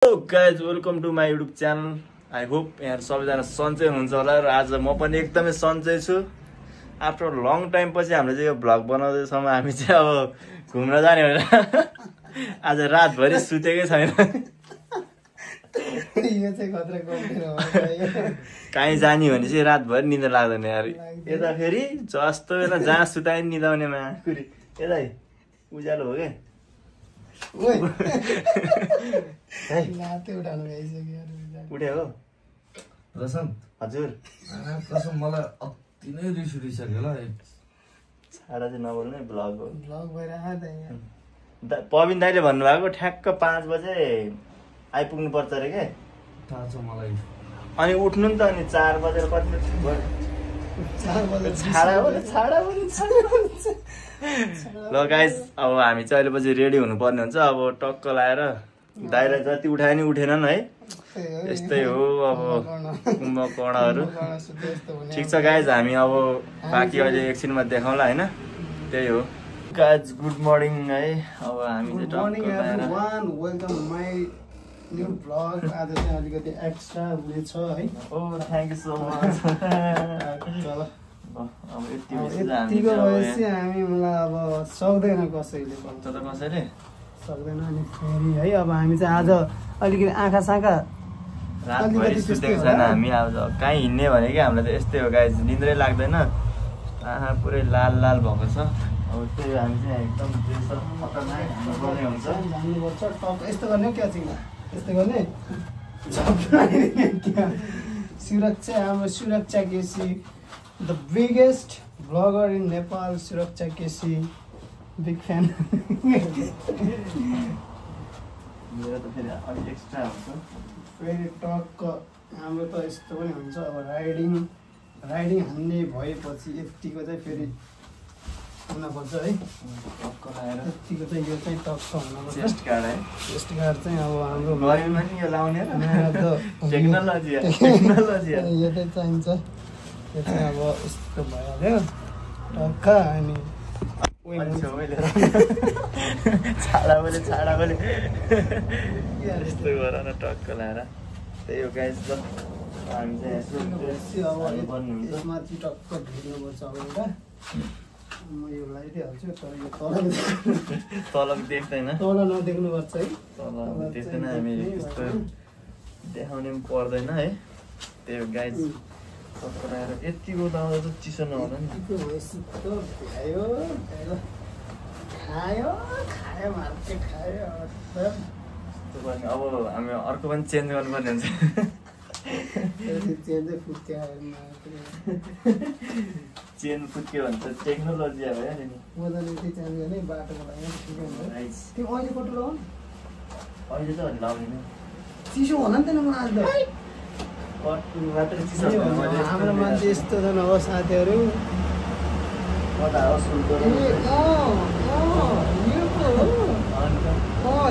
Hello guys, welcome to my YouTube channel. I hope यहाँ सबैजना सन्चै हुनुहुन्छ होला र आज म पनि एकदमै सन्चै छु। आफ्टर लङ टाइम पछि हामीले चाहिँ यो भ्लग बनाउँदैछौँ। हामी चाहिँ अब घुम्न जाने भनेर आज रातभरि सुतेकै छैन। कहीँ जाने भने चाहिँ रातभरि निद्रा लाग्दैन यार। यता फेरि जस्तो बेला जहाँ सुताए निदाउने माकुरी। यता उज्यालो हो क्या। उठ्यो हो प्रशान्त हजुर। प्रशान्त मलाई अति नै रिस उठिसक्यो ल। छाडा चाहिँ नबोल्ने भ्लग हो। पविन दाइले भन्नुभएको ठ्याक्क 5 बजे आइपुग्नु पर्छ अरे के। थाहा छ मलाई। अनि उठ्नु नि त। अनि 4 बजेर कति ल गाइज, अब हामी चाहिँ अहिले पछि रेडी हुनुपर्ने हुन्छ। अब टक्क लाएर दाइलाई जति उठाए नि उठेनन् है। यस्तै हो अब कुम्भकर्णहरू। ठिक छ गाइज, हामी अब बाँकी अहिले एकछिनमा देखाउँला होइन। त्यही हो गाइज, गुड मर्निङ है। अब हामी चाहिँ टक्क लाएर न्यू भ्लग आज चाहिँ अलिकति एक्स्ट्रा हुनेछ है। ओ थ्याङ्क यू सो मच। अब यतिको भएपछि हामी मलाई अब सक्दैन कसैले कसैले सक्दैन। अनि फेरि है अब हामी चाहिँ आज अलिकति आँखा साँखा रातभरि सुतेको छैन हामी। अब कहीँ हिँड्ने भने कि हामीलाई त यस्तै हो गाइज, निद्रै लाग्दैन। आँखा पुरै लाल लाल भएको छ। अब त्यही हामी चाहिँ एकदम खतरनाक हान्नुपर्ने हुन्छ। जानुपर्छ टप। यस्तो गर्ने हो क्या चिङ्गा, यस्तो गर्ने सुरक्षा। हाम्रो Suraksha KC, the biggest blogger in Nepal, Suraksha KC, big fan. मेरो त फेरि अलिक एक्स्ट्रा हुन्छ। फेरि टक्क हाम्रो त यस्तो पनि हुन्छ। अब राइडिङ हान्ने भएपछि यतिको चाहिँ फेरि हुनुपर्छ है। टक्क लाएर यतिको चाहिँ यो चाहिँ टक्क हुनुपर्छ। चेस्ट गार्ड है। चेस्ट गार्ड चाहिँ अब हाम्रो गरिबमा नि यो लाउने टेक्नोलोजी टेक्नोलोजी यो चाहिँ चाहिन्छ। यो चाहिँ अब यस्तो भइहाल्यो टक्क। अनि छाडा बोले यस्तो गर न टक्क लाएर। त्यही हो गाइस। हामी चाहिँ यसमाथि टक्क ढुल्नुपर्छ। अब एउटा म यो लगाइदिइहाल्छु, तर यो तल देख्दैन। तल नदेख्नुपर्छ है। तल देख्दैन, हामी यस्तो देखाउने पनि पर्दैन है। त्यही हो गाइस। टक्क लाएर यतिको लाउँदा त चिसो नहुँदा नि। खायो मार्केट खायो। अब हामी अर्को पनि चेन्ज गर्नुपर्ने हुन्छ। चेन फुट्यो भने त टेक्नोलोजी भयो नि। मजाले चाहिँ चेन्ज गर्ने बाटोको लागि। त्यो अहिले फोटो लगाउनु, अहिले त लाउने चिसो होला नि त आज हाम्रो मान्छे यस्तो छन् हो साथीहरू।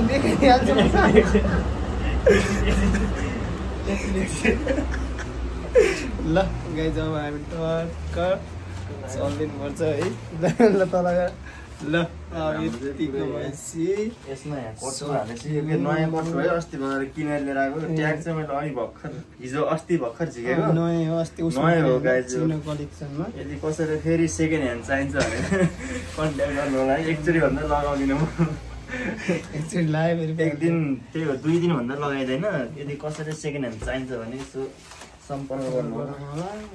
देखिहाल्छ ल गाइज। अब हामी टक्क चलिदिनुपर्छ है। ल तल ल यतिको भएपछि यसमा यहाँ कटु हालेपछि यो नयाँ कटु भयो। अस्ति भएर किनेर लिएर आएको ट्याग चाहिँ मैले अलि भर्खर हिजो अस्ति भर्खर झिकेको नयाँ हो। अस्ति नयाँ हो गाइज कलेक्सनमा। यदि कसैले फेरि सेकेन्ड ह्यान्ड चाहिन्छ भने कन्ट्याक्ट गर्नु होला। एकचोटि भन्दा लगाउँदिनँ म। एकचोटि लगायो फेरि एक दिन, त्यही हो 2 दिन भन्दा लगाइँदैन। यदि कसैले सेकेन्ड ह्यान्ड चाहिन्छ भने यसो सम्पर्क गर्नु होला।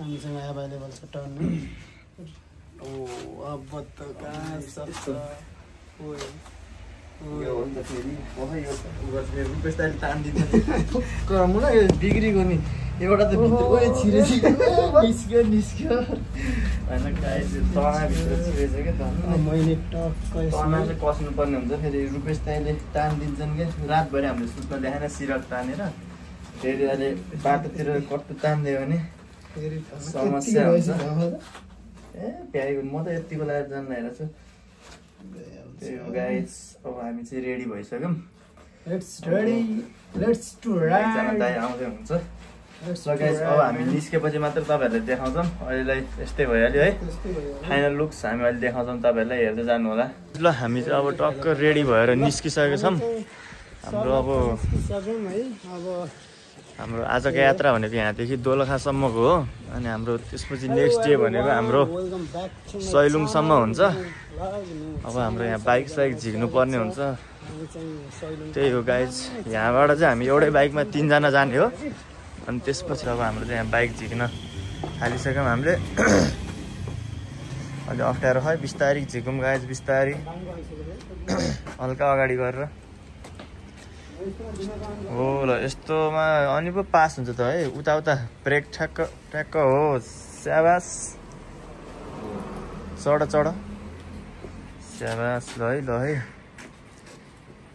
हामीसँग एभाइलेबल छ टर्नमा। ओ अब त कहाँ सक्छ। यो हो नि त फेरि यो रुपेश दाइले तानिदिन्छ क्रममा यो बिग्रिको नि। एउटा त छिरे निस्क्यो होइन गाइस। तनाभित्र छिरेछ क्या त। मैले टक्क तना चाहिँ कस्नुपर्ने हुन्छ। फेरि रुपेश दाइले तानिदिन्छन् क्या। रातभरि हामीले सुत्न देखाएन सिरक तानेर। फेरि अहिले बाटोतिर कट्टु तानिदियो भने फेरि समस्या हुन्छ। ए प्यारी म त यतिको लगाएर जान्न हेरेको छु। त्यही हो गाइस। अब हामी चाहिँ रेडी भइसक्यौँ। Let's to ride. दाइ आउँदै हुन्छ। ल गाइस, अब हामी निस्केपछि मात्र तपाईँहरूलाई देखाउँछौँ। अहिले यस्तै भइहाल्यो है। फाइनल लुक्स हामी अहिले देखाउँछौँ, तपाईँहरूलाई हेर्दै जानु होला। ल हामी चाहिँ अब टक्क रेडी भएर निस्किसकेका छौँ। हाम्रो अब सक्यौँ है अब हाम्रो आजको यात्रा भनेको यहाँदेखि दोलखासम्मको हो अनि हाम्रो त्यसपछि नेक्स्ट डे भनेको हाम्रो सैलुङसम्म हुन्छ। अब हाम्रो यहाँ बाइक साइक झिक्नु पर्ने हुन्छ। त्यही हो गाइज, यहाँबाट चाहिँ हामी एउटै बाइकमा 3 जना जाने हो अनि त्यसपछि अब हाम्रो चाहिँ यहाँ बाइक झिक्न थालिसक्यौँ हामीले। अलि अप्ठ्यारो है, बिस्तारी झिकौँ गाइज, बिस्तारी हल्का अगाडि गरेर। हो ल, यस्तोमा अनि पो पास हुन्छ त है, उता उता ब्रेक ठ्याक्क ठ्याक्क हो। स्याबास, चढ चढ, स्याबास। ल है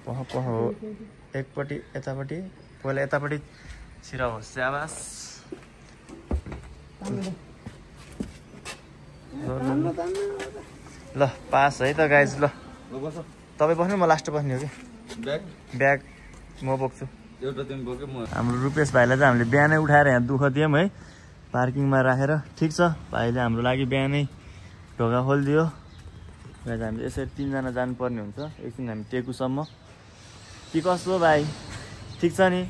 पह पह हो, एकपट्टि यतापट्टि, पहिला यतापट्टि छिरा हो। स्याबास। ल पास है त गाइज। ल तपाईँ बस्नु, म लास्ट बस्ने हो कि। ब्याग म बोक्छु। हाम्रो रुपेश भाइलाई चाहिँ हामीले बिहानै उठाएर यहाँ दुःख दियौँ है, पार्किङमा राखेर। ठिक छ, भाइले हाम्रो लागि बिहानै ढोका खोलिदियो। गाइज हामीले यसरी 3 जना जानुपर्ने हुन्छ। एकछिन हामी टेकुसम्म कि कसो भाइ, ठिक छ नि,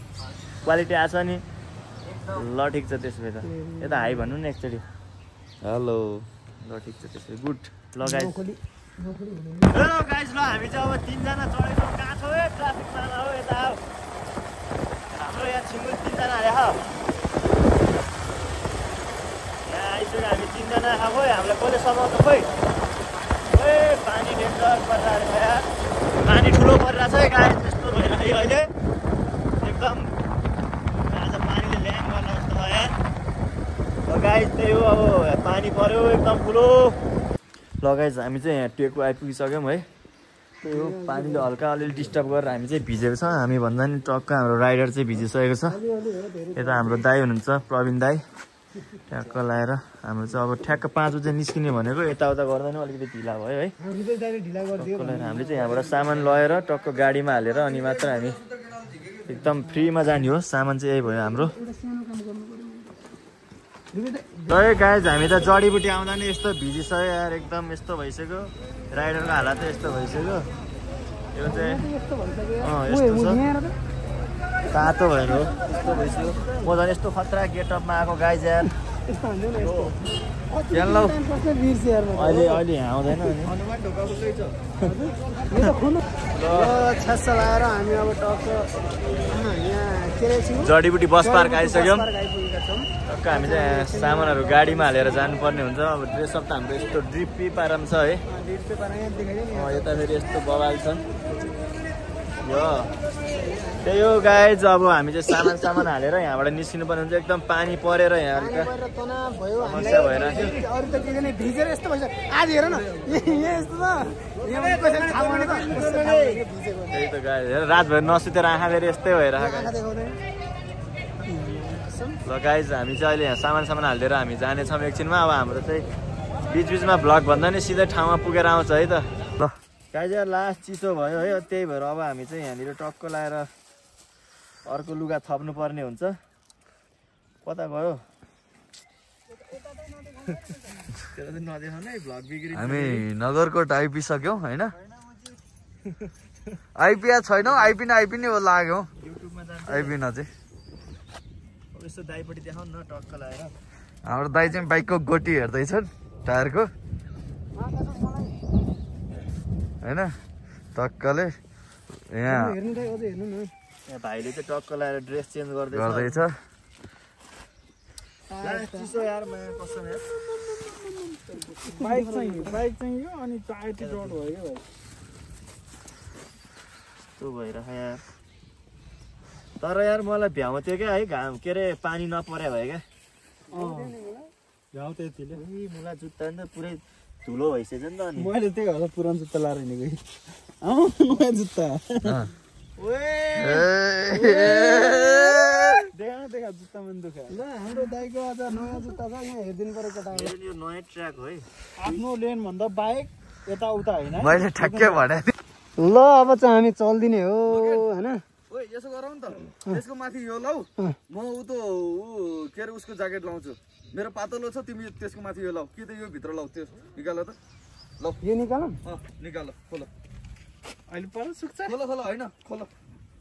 क्वालिटी आएको छ नि? ल ठिक छ, त्यसो भए त यता हाई भन्नु न एकचोटि। हेलो। ल ठिक छ, त्यसो भए गुड। ल गाइज, हेलो गाइज, ल हामी चाहिँ अब 3 जना चढेको। कहाँ छौ है, ट्राफिक साना हो यता हो। हाम्रो यहाँ छिङ्गुल 3 जना आयो। यहाँ आइसक्यो हामी 3 जना। खोइ हामीलाई कसले समाउँछ खोइ। ए पानी डेन्जर परिरहेको छ यार, पानी ठुलो परिरहेको छ है गाइज। त्यस्तो भइरहेको अहिले एकदम आज पानीले ल्याङ गर्नु जस्तो भयो यार। ल गाइज, त्यही हो, अब पानी पर्यो एकदम ठुलो। ल गाइज, हामी चाहिँ यहाँ टेकु आइपुगिसक्यौँ है। त्यही हो, पानीले हल्का अलिअलि डिस्टर्ब गरेर हामी चाहिँ भिजेको छ। हामी भन्दा नि टक्क हाम्रो राइडर चाहिँ भिजिसकेको छ। यता हाम्रो दाई हुनुहुन्छ, प्रवीण दाई, ट्याक्क लाएर हाम्रो चाहिँ अब ठ्याक्क 5 बजे निस्किने भनेको। यताउता गर्दा नि अलिकति ढिला भयो है। हामीले चाहिँ यहाँबाट सामान लगेर टक्क गाडीमा हालेर अनि मात्र हामी एकदम फ्रीमा जाने हो। सामान चाहिँ यही भयो हाम्रो। है गाइज, हामी त जडीबुटी आउँदा नि यस्तो भिजिसक्यो यार, एकदम यस्तो भइसक्यो। राइडरको हालत चाहिँ यस्तो भइसक्यो। यो चाहिँ यस्तो छ, तातो भएर हो यस्तो भइसक्यो। म झन् यस्तो खतरा गेटअपमा आएको गाइज यार। अहिले अहिले यहाँ आउँदैन नि। छ्यास लगाएर हामी अब टक्क यहाँ के रहेछ जडीबुटी बस पार्क आइसक्यौँ। टक्क हामी चाहिँ सामानहरू गाडीमा हालेर जानुपर्ने हुन्छ। अब ड्रेसअप त हाम्रो यस्तो ड्रिपी पारामा छ है। यता फेरि यस्तो बवाल छ यो। त्यही हो गाइज, अब हामी चाहिँ सामान हालेर यहाँबाट निस्किनु पर्ने हुन्छ। एकदम पानी परेर यहाँ अलिक समस्या भइरहेको थियो। त्यही त गाइज, रातभरि नसुतेर आँखा फेरि यस्तै भइरहेको। ल गाइज, हामी चाहिँ अहिले यहाँ सामान हालिदिएर हामी जानेछौँ एकछिनमा। अब हाम्रो चाहिँ बिचबिचमा भ्लग भन्दा नि सिधै ठाउँमा पुगेर आउँछ है त। ल गाइज, लास्ट चिसो भयो है, त्यही भएर अब हामी चाहिँ यहाँनिर टक्क लाएर अर्को लुगा थप्नु पर्ने हुन्छ। कता गयो हामी नगरकोट आइपुगिसक्यौँ होइन। आइपुगेको छैनौ, आइपिने हो लाग्यो आइपिन चाहिँ। यस्तो दाइपट्टि देखाउनु न, टक्क लाएर। हाम्रो दाइ चाहिँ बाइकको गोटी हेर्दैछन्, टायरको होइन। टक्कले यहाँ भाइले चाहिँ टक्क लाएर ड्रेस चेन्ज गर्दैछ। चिसो यार, कसम यार। बाइक चाहिँ यो अनि टाइट रोड भयो क्या भाइ। यस्तो भइरहेको यार। तर यार मलाई भ्याउँथ्यो क्या है, घाम के अरे पानी नपरे भयो क्या। भ्याउँथ्यो यतिले। मुला जुत्ता नि त पुरै धुलो भइसक्यो नि त। अनि मैले त्यही होला पुरानो जुत्ता लाएर हिँडेको। नयाँ जुत्ता देखा जुत्ता मन दुखा। ल हाम्रो दाइको आज नयाँ जुत्ता छ, यहाँ हेरिदिनु पर्यो केटाहरू। यो नयाँ ट्र्याक हो है, आफ्नो लेन भन्दा बाइक यताउता होइन। मैले ठ्याक्कै भने। ल अब चाहिँ हामी चल्दिने हो होइन। ओइ यसो गरौँ नि त, त्यसको माथि यो लाऊ, म के अरे उसको ज्याकेट लाउँछु। मेरो पातलो छ, तिमी त्यसको माथि यो लाऊ कि त यो भित्र लाऊ। त्यो निकाल त, ल यो निकालौँ। निकाल, खोल अहिले पर सुक्छ। खोल होइन खोल।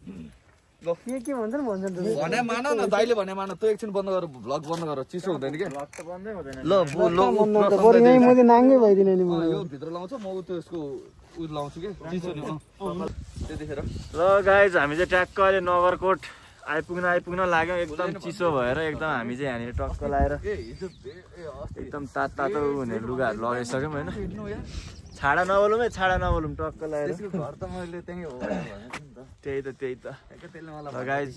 के भन्छन् भन्छन् भने मान न दाइले भने मान तँ एकछिन बन्द गर भ्लग बन्द गर चिसो हुँदैन के ब्लग त बन्दै हुँदैन ल बरु यहीँ मैले नाङ्गै भइदिने नि मलाई यो भित्र लाउँछ म त्यसको उ लाउँछु के चिसो नि त्यतिखेर ल गाइज हामी चाहिँ ट्याक्क अहिले नगरकोट आइपुग्न लाग्यो एकदम चिसो भएर एकदम हामी चाहिँ यहाँनिर टक्क लाएर एकदम तातो हुने लुगाहरू लगाइसक्यौँ होइन छाडा नबोलौँ टक्क लगाएर घर त मैले त्यही हो त्यही त त्यसले मलाई ल गाइज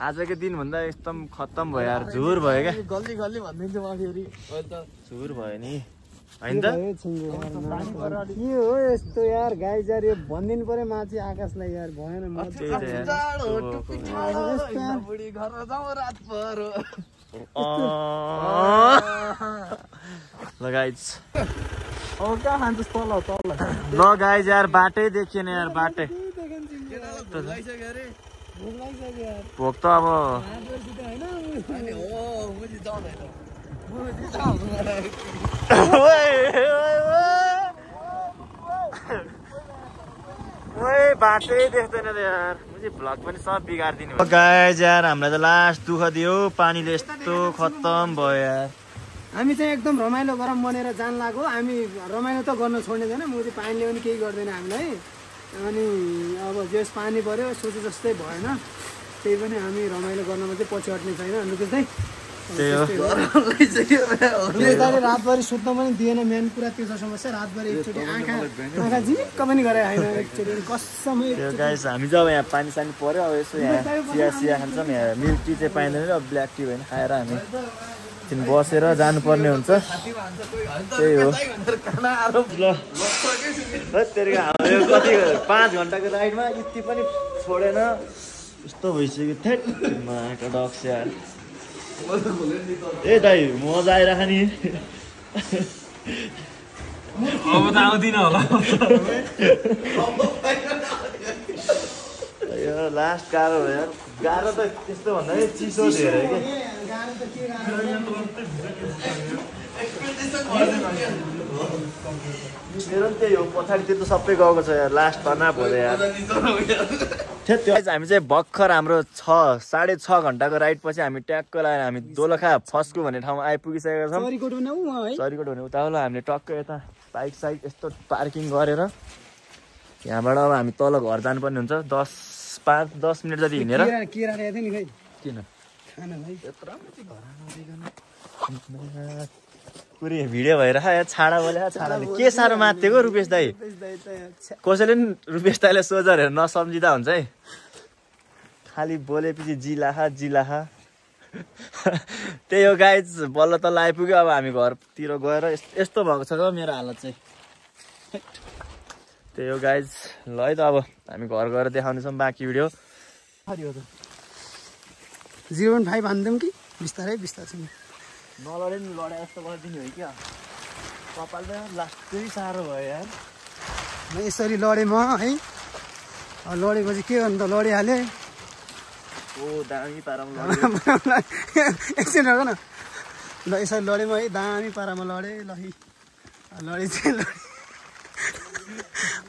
आजको दिनभन्दा एकदम खत्तम भयो यार झुर भयो क्या गल्ली गल्ली भनिदिन्छु म फेरि अहिले त झुर भयो नि होइन त के हो यस्तो यार गाइज यार यो भनिदिनु पर्यो माथि आकाशलाई यार भएन त्यही त यार बुढी घर जाउँ रात परो ल गाइज अब कहाँ खान्छस् तल ल गाइज यार बाटै देखिएन यार बाटै भोक त अब बाटै देख्दैन त यार भ्लग पनि सब बिगारिदिनु गाइज यार हामीलाई त लास्ट दुःख दियो पानीले यस्तो खत्तम भयो यार हामी चाहिँ एकदम रमाइलो गरम बनेर जान लाग्यो हामी रमाइलो त गर्न छोड्ने छैन म चाहिँ पानीले पनि केही गर्दैन हामीलाई अनि अब जस पानी पर्यो सोचे जस्तै भएन त्यही पनि हामी रमाइलो गर्नमा चाहिँ पछि हट्ने छैन अनि चाहिँ रातभरि सुत्न पनि दिएन मेन कुरा त्यो छ समस्या रातभरि एकचोटि आँखा झिक्क पनि गरे होइन एकचोटि कसमै गाइस हामी चाहिँ अब यहाँ पानी सानी पर्यो अब यसो यहाँ चिया खान्छौँ यहाँ मिल्क टी चाहिँ पाइँदैन अब ब्ल्याक टी भएन खाएर हामी बसेर जानुपर्ने हुन्छ त्यही हो ल कति 5 घन्टाको राइडमा यति पनि छोडेन यस्तो भइसक्यो थेट माका डक्स यार ए दाइ मजा आइरह नि अब त आउँदिन होला यो लास्ट गाह्रो भयो यार गाह्रो त त्यस्तो भन्दा नि चिसो धेरै के मेरो पनि त्यही हो पछाडितिर त सबै गएको छ यार लास्ट तनाव भयो यार त्यो हामी चाहिँ भर्खर हाम्रो 6.5 घन्टाको राइड पछि हामी ट्याक्क लगाएर हामी दोलखा फस्कु भन्ने ठाउँमा आइपुगिसकेका छौँ सरीकोट भने उता होला हामीले टक्क यता बाइक साइक यस्तो पार्किङ गरेर यहाँबाट अब हामी तल घर जानुपर्ने हुन्छ 5-10 मिनट जति हिँडेर किन पुरै भिडियो भएर छाडा बोले छाडाले के साह्रो माथिएको रुपेश दाई कसैले पनि रुपेश दाईलाई सोझेर नसम्झिँदा हुन्छ है खालि बोलेपछि जिलाहा त्यही हो गाइज बल्ल तल आइपुग्यो अब हामी घरतिर गएर यस्तो भएको छ मेरो हालत चाहिँ त्यही हो गाइज ल है त अब हामी घर गएर देखाउनेछौँ बाँकी भिडियो 0.5 हान्दिउँ कि बिस्तारै नलडे नि लडे जस्तो गरिदिने हो क्या कपालमा लास्टै साह्रो भयो यार यसरी लडेँ म है लडेपछि के गर्नु त लडिहालेँ दामी पारामा एकछिन रह न ल यसरी लडेँ म है दामी पारामा लडेँ लडे चाहिँ लडेँ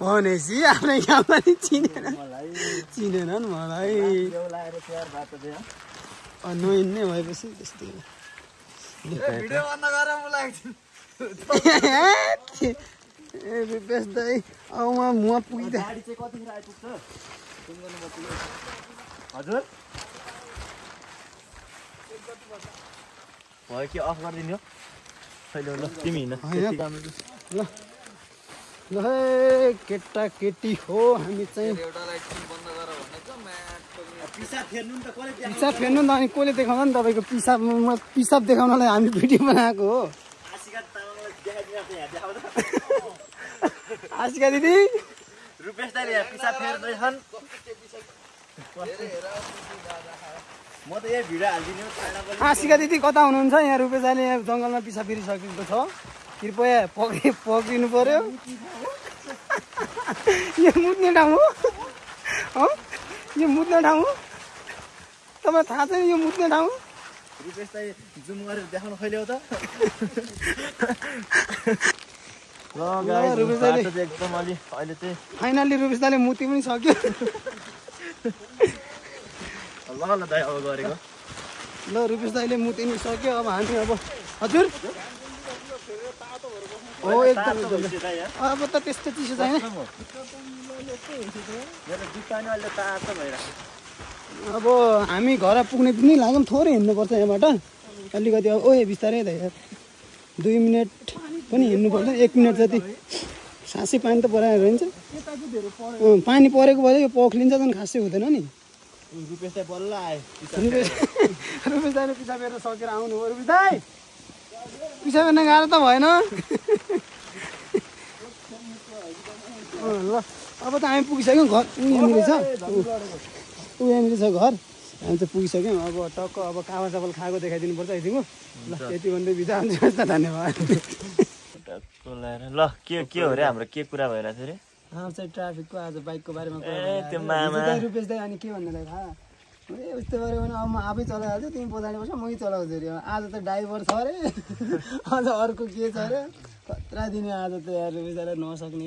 भनेपछि आफ्नै यहाँ पनि चिनेनन् मलाई नहिँड्ने भएपछि त्यस्तै बेच्दै मुहा पुग्दै हजुर भयो कि अफ गरिदिनु हो ल तिमी हिँड ल केटा केटी हो हामी चाहिँ पिसाब फेर्नु नि त अनि कसले देखाउँछ नि तपाईँको पिसाब देखाउनलाई हामी भिडियो बनाएको हो आशिका दिदी रुपेश दाइले पिसाब फेर्दैछन् म त यहाँ भिडियो हालिदिने हो आशिका दिदी कता हुनुहुन्छ यहाँ रुपेश दाइले यहाँ जङ्गलमा पिसाब फेरिसकेको छ कृपया पक्रिनु पर्यो यो मुत्ने ठाउँ हो यो मुत्ने ठाउँ तपाईँलाई थाहा छैन यो मुत्ने ठाउँ रुपेश दाइ जुम गरेर देखाउन खैले हो त ल गाइस रुपेश दाइले एकदम अलि अहिले चाहिँ फाइनली रुपेश दाइले मुति पनि सक्यो ल दाइ अब गरेको ल रुपेश दाइले मुतिनु सक्यो अब हामी अब हजुर हो एकदम अब त त्यस्तो चिसो छैन अब हामी घर पुग्ने पनि लाग्यौँ थोरै हिँड्नुपर्छ यहाँबाट अलिकति अब ओए बिस्तारै दाइ 2 मिनट पनि हिँड्नुपर्छ 1 मिनट जति खासै पानी त परेर रहन्छ पानी परेको भए यो पोखलिन्छ झन् खासै हुँदैन नि रुपेश दाइ बल्ल आयो रुपेश दाइले पिसा फेरेर सकेर आउनु हो रुपेश दाइ पिसा फेर्न गाह्रो त भएन ल अब त हामी पुगिसक्यौँ घर यहाँनिर छ यहाँनिर छ घर हामी चाहिँ पुगिसक्यौँ अब टक्क अब कावा चावल खाएको देखाइदिनु पर्छ है तिम्रो ल यति भन्दै बिदा हुन्छ धन्यवाद ल के हो रे हाम्रो के कुरा भइरहेको थियो रे चाहिँ ट्राफिकको आज बाइकको बारेमा त्यो मामा रुपेश दाइ अनि के भन्नुलाई थाहा यस्तो गऱ्यो भने अब म आफै चलाइहाल्छु तिमी पछाडि बस्छ मै चलाउँछु अरे आज त ड्राइभर छ अरे अझ अर्को के छ अरे खतरा दिने आज त यार रुपेश दाइलाई नसक्ने